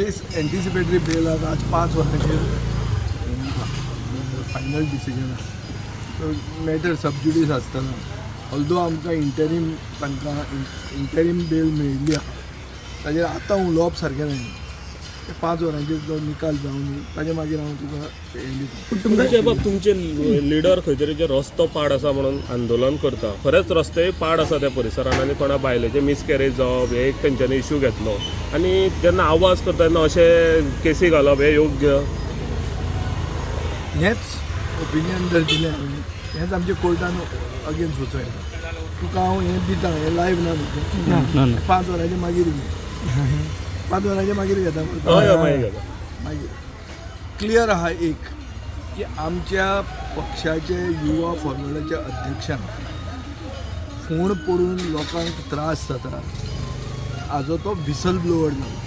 केस anticipatory बेलाक आज 5 वरांचेर final decision आसा. सो मॅटर सबज्युडीस आसतना, ऑल्दो आमकां इंटरीम, तांकां इंटरीम बेल मेळिल्ली आहा, ताजेर आतां उलोवप सारकें जायना. ते 5 वरांचेर जो निकाल जावन ताजे मागीर हांव तुका हें दिता. तुमचे बाब, तुमचे लिडर खंय तरी जे रस्तो पाड आसा म्हणून आंदोलन करता. खरेंच रस्तेय पाड आसा त्या परिसरान आनी कोणा बायलेचे मिसकॅरेज जावप हे एक तेंच्यांनी इश्यू घेतलो आनी जेन्ना आवाज करता तेन्ना अशे केसी घालप हे योग्य? हेंच ओपिनियन जर दिलें हांवें, हेंच आमच्या कोर्टान अगेन्स्ट वचूं येता. तुका हांव हें दिता, हें लायव्ह ना म्हजें. 5 वरांचे मागीर घे, 5 वरांचे मागीर घेता मरे. हय हय, मागीर घेता. मागीर क्लियर आहा एक की आमच्या पक्षाचे, युवा फॉरवर्डाच्या अध्यक्षान फोण पडून लोकांक त्रास जाता हाजो तो व्हिसल ब्लोवर जालो.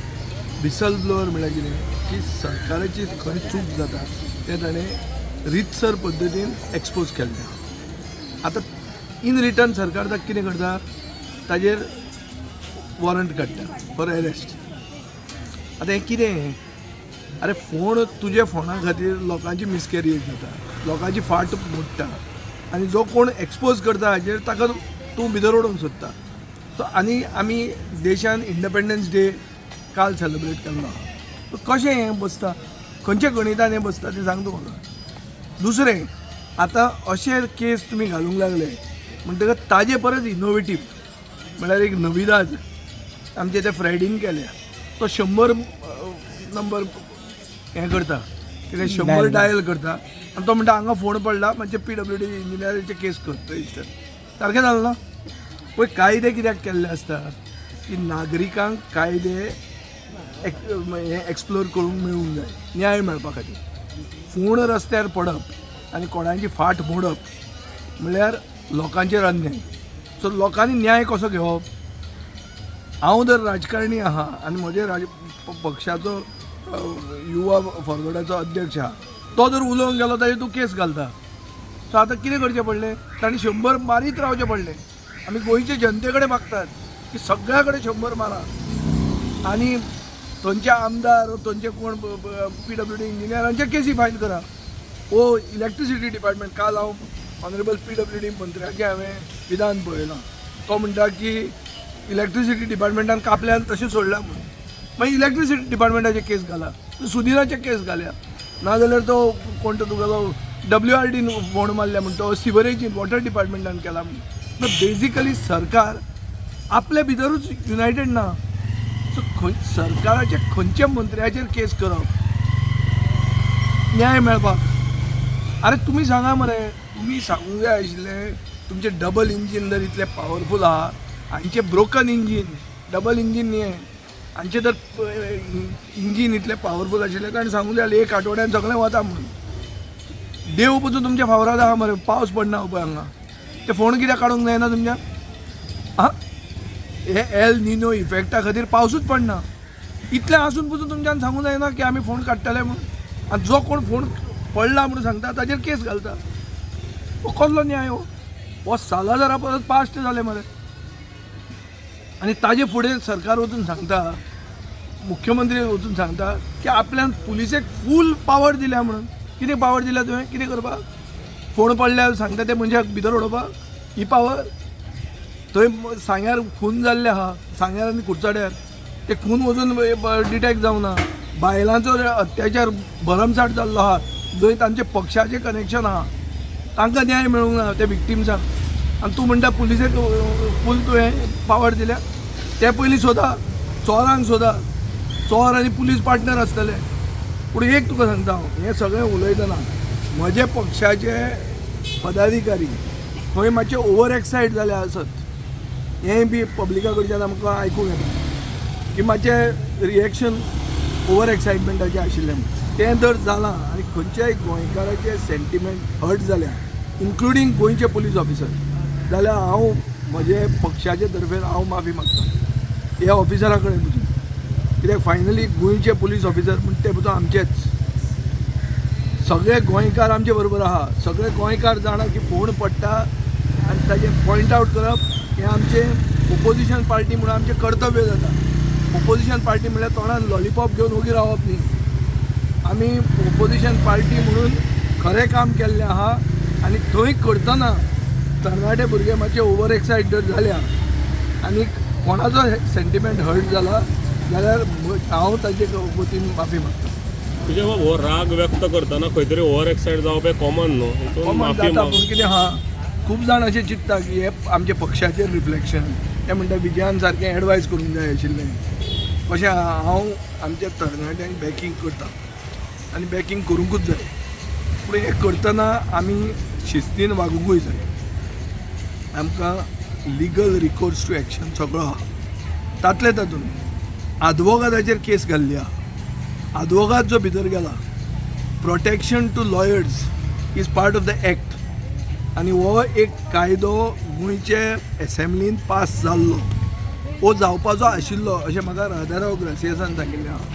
व्हिसल ब्लोवर म्हळ्यार कितें की सरकाराची खंय चूक जाता तें ताणें रितसर पद्दतीन एक्सपोज केल्लें. आतां इन रिटर्न सरकार ताका कितें करता? ताजेर वॉरंट काडटा फॉर अरेस्ट. आतां हें कितें? अरे, फोण, तुज्या फोना खातीर लोकांची मिसकॅरेज जाता, लोकांची फाट मोडटा आनी जो कोण एक्सपोज करता हाजेर ताका तूं भितर उडोवंक सोदता. सो आनी आमी देशान इंडिपेंडन्स डे काल सेलिब्रेट केल्लो आहा. सो कशें हें बसता, खंयच्या गणितान हें बसता तें सांग तूं म्हाका. दुसरें, आतां अशे केस तुमी घालूंक लागले म्हणटकच ताजे परस इनोवेटीव म्हळ्यार एक नविदाद आमचे ते फ्रेडीन केल्या. तो 100 नंबर हें करता कितें, 100 डायल करता आनी तो म्हणटा हांगा फोण पडला, मातशें पीडब्ल्यूडी इंजिनियराचे केस कर रजिस्टर. सारकें जालें ना? पळय, कायदे कित्याक केल्ले आसता की नागरिकांक कायदे हें एक्सप्लोर करूंक मेळूंक जाय न्याय मेळपा खातीर. फोण रस्त्यार पडप आनी कोणाची फाट मोडप म्हणल्यार लोकांचेर अन्याय. सो लोकांनी न्याय कसो घेवप? हांव जर राजकारणी आहा आनी म्हजे राज पक्षाचो युवा फॉरवर्डाचो अध्यक्ष आहा, तो जर उलोवंक गेलो ताजेर तूं केस घालता. सो आतां कितें करचें पडलें? तांणी 100 मारीत रावचें पडलें. आमी गोंयचे जनते कडेन मागतात की सगळ्या कडेन 100 मारा आनी थंयचे आमदार, थंयचे कोण पीडब्ल्यूडी इंजिनियरांचे केसी फायल करा. ओ इलेक्ट्रिसिटी डिपार्टमेंट, काल हांव ऑनरेबल पीडब्ल्यूडी मंत्र्याचें हांवें विधान पळयलां. तो म्हणटा की इलेक्ट्रिसिटी डिपार्टमेंटान कापल्यान तशें सोडलां म्हणून. मागीर इलेक्ट्रिसिटी डिपार्टमेंटाचे केस घाला, सुदिनाचे केस घाल्या, नाजाल्यार तो कोण तो तुगेलो डब्ल्यू आर डीन फोण मारल्या म्हण, तो सिवरेजीन वॉटर डिपार्टमेंटान केला म्हणून. बेजिकली सरकार आपले भितरूच युनायटेड ना. सो खंय सरकाराच्या खंयच्या मंत्र्याचेर केस करप न्याय मेळपाक? अरे, तुमी सांगा मरे. तुमी सांगूंक जाय आशिल्लें, तुमचें डबल इंजीन जर इतलें पावरफूल आहा, हांचें ब्रोकन इंजीन, डबल इंजीन न्ही हें. हांचें जर इंजीन इतलें पावरफूल आशिल्लें, ताणें सांगूंक जाय एक आठवड्यान सगळें वता म्हणून. देव पसून तुमच्या फावराद आहा मरे, पावस पडना पळय हांगा. ते फोण कित्याक काडूंक जायना तुमच्या? आं, हे एल निनो इफेक्टा खातीर पावसूच पडना. इतलें आसून पसून तुमच्यान सांगूंक जायना की आमी फोण काडटले म्हणून. आनी जो कोण फोण पडला म्हणून सांगता ताजेर केस घालता. हो कसलो न्याय? हो हो सालाझारा परत पास्ट जालें मरे. आनी ताजे फुडें सरकार वचून सांगता, मुख्यमंत्री वचून सांगता की आपल्यान पुलिसेक फूल पावर दिल्या म्हणून. कितें पावर दिल्या तुवें? कितें करपाक? फोण पडल्यार सांगता ते मनशाक भितर उडोवपाक ही पावर? थंय सांग्यार खून जाल्ले आहा, सांग्यार आनी कुडचड्यार, ते खून वचून डिटेक्ट जावना. बायलांचो अत्याचार भरमसाठ जाल्लो आहा, जंय तांचे पक्षाचें कनेक्शन आहा, तांकां न्याय मेळूंक ना त्या विक्टिम्सांक. आनी तूं म्हणटा पुलिसेक फूल तुवें पावर दिल्या. ते पयलीं सोदा, चोरांक सोदा. चोर आनी पुलीस पार्टनर आसतले. पूण एक तुका सांगता हांव, हें सगळें उलयतना म्हजे पक्षाचे पदाधिकारी खंय मातशे ओवर एक्सायट जाले आसत, हेंय बी पब्लिका कडच्यान आमकां आयकूंक येता की मातशें रिएक्शन ओवर एक्सायटमेंटाचें आशिल्लें म्हूण. तें जर जालां आनी खंयच्याय गोंयकाराचे सेंटिमेंट हर्ट जाल्या, इन्क्लुडींग गोंयचे पुलीस ऑफिसर, जाल्यार हांव म्हजे पक्षाचे तर्फेन हांव माफी मागता ह्या ऑफिसरा कडेन पसून. कित्याक फायनली गोंयचे पुलीस ऑफिसर म्हण ते पसून आमचेच. सगळे गोंयकार आमचे बरोबर आहा. सगळे गोंयकार जाणा की फोण पडटा आनी ताजें पॉयंट आवट करप हें आमचें ओपोजिशन पार्टी म्हणून आमचें कर्तव्य जाता. ओपोजिशन पार्टी म्हणल्यार तोंडान लॉलीपॉप घेवन ओगी रावप न्ही. आमी ओपोजिशन पार्टी म्हणून खरें काम केल्लें आहा आनी थंय करतना तरणाटे भुरगे मातशे ओवर एक्सायटेड जाल्या आनी कोणाचो सेंटिमेंट हर्ट जाला जाल्यार हांव ताजे वतीन माफी मागता. तुजे बाब, हो राग व्यक्त करतना खंय तरी ओवर एक्सायट जावप हें कॉमन न्हू? हितून कॉमन माफी जाता. माग. पूण कितें आहा, खूब जाण अशें चिंत्ता की हे आमच्या पक्षाचेर रिफ्लेक्शन. ते म्हणटा विजयान सारकें एडवायज करूंक जाय आशिल्लें. कशें आहा, हांव आमच्या तरणाट्यांक बॅकींग करता आनी बॅकींग करूंकूच जाय, पूण हें करतना आमी शिस्तीन वागुंकूय जाय. आमकां लिगल रिकोर्स टू एक्शन सगळो आहा. तातले तातूंत आदवोगादाचेर केस घाल्ली आहा. आदवोगाद जो भितर गेला, protection to lawyers is part of the act आनी हो एक कायदो गोंयचे एसेंब्लीन पास जाल्लो वो जावपाचो आशिल्लो अशें म्हाका राधाराव ग्रासियसान सांगिल्लें आहा.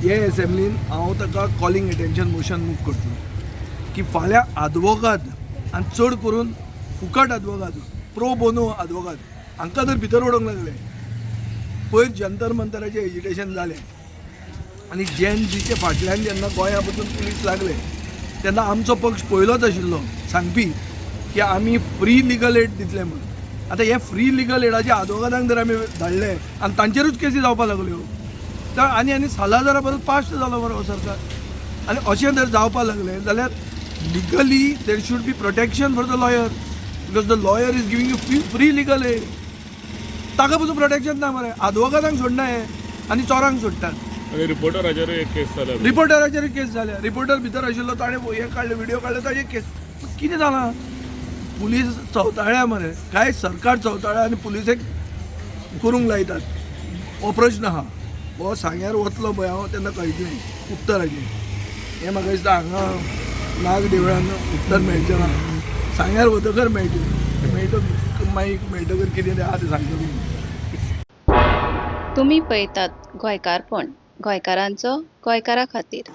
हे एसेंब्लीन हांव ताका कॉलिंग एटेन्शन मोशन मूव करतलो की फाल्यां आदवोगाद आनी चड करून फुकट आदवोगाद, प्रो बोनो आदवोगाद हांकां जर भितर उडोवंक लागले. पयर जंतर मंतराचें एजिटेशन जालें आनी जेन जीचे फाटल्यान जेन्ना गोंया पसून पुलीस लागले तेन्ना आमचो पक्ष पयलोच आशिल्लो सांगपी की आमी फ्री लिगल एड दितले म्हणून. आतां हे फ्री लिगल एडाचे आदवोगादांक जर आमी धाडले आनी तांचेरूच केसी जावपाक लागल्यो तर आनी आनी सालाजारा परत पास्ट जालो मरे हो सरकार. आनी अशें जर जावपाक लागलें जाल्यार legally there should be protection for the lawyer, because the lawyer is giving you free legal aid. ताका पसून प्रोटेक्शन ना मरे. आदवोगादांक सोडना हे आनी चोरांक सोडटात. आनी रिपोर्टराचेरूय एक केस जाल्या. रिपोर्टराचेर केस जाल्या. रिपोर्टर भितर आशिल्लो, ताणें हें काडलें, व्हिडियो काडले, ताजेर केस. कितें जालां, पुलीस चवताळ्या मरे. काय सरकार चवताळ्या आनी पुलिसेक करूंक लायतात हो प्रश्न आहा. हो सांग्यार वतलो पळय हांव तेन्ना कळटलें उत्तर हाजें. हें म्हाका दिसता हांगा नाग देवळान उत्तर मेळचें ना, सांग्यार वतकर मेळटलें. मेळटकर मागीर मेळटकर कितें तें आहा तें सांगता तुमकां. तुमी पळयतात गोंयकारपण, गोंयकारांचो गोंयकारा खातीर.